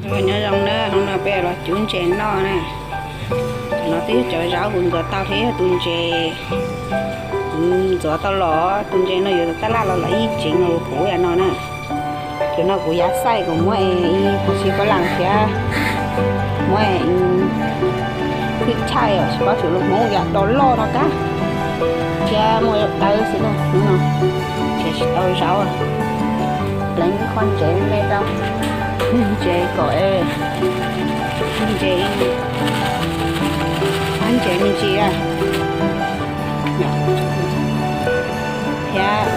Nyob zoo na, hnub no peb los cuab ntses noj na. Cov no twb yog cov zaub kuv ntxuav tau thiab yog tus ntses kuv ntxuav tau los. Tus ntses no yuav tab laj los lawv ib tsev no los puv yam no na. Cov no kuv yav xaij kuv muab es ib tag si pab las thiab muab es ib thwj chaij os, tsis paub xyov lus Hmoob yam do loj no kab. Thiab muaj zaub dawb xwb na, hnub no ces tsis tau zaub. Pleev qhov ntses me tau, ntses kom, ntses, qab ntses me ntsis a. Thiab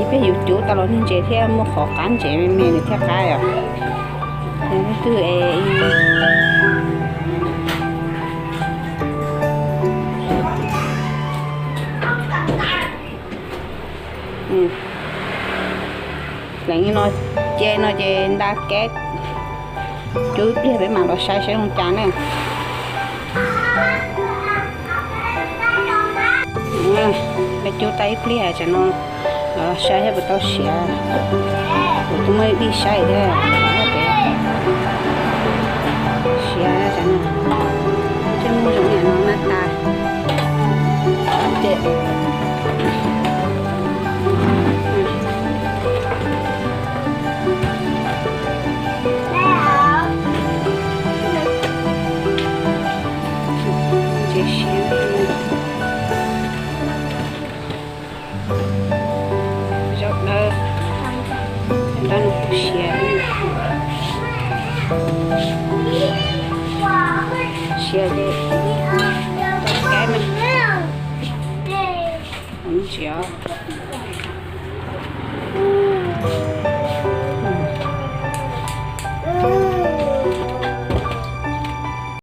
ib pliag yus cuab tau los niag ntses thiab muaj qhov qab ntses me me nws thiaj qab os. Leej twg es pleev no, ce no ces nta keb, cuab ib pliag peb mam los saib saib zoo cas na. Peb cuab tau ib pliag tsam no los saib thiab puas tau siav. Kuv twb muaj ib pliag saib thiab, siav tsam no, thiaj muaj zoo niam no na tas. Ces zaub dawb, zaub dawb no kuj siav, siav ces kab no, ntsia.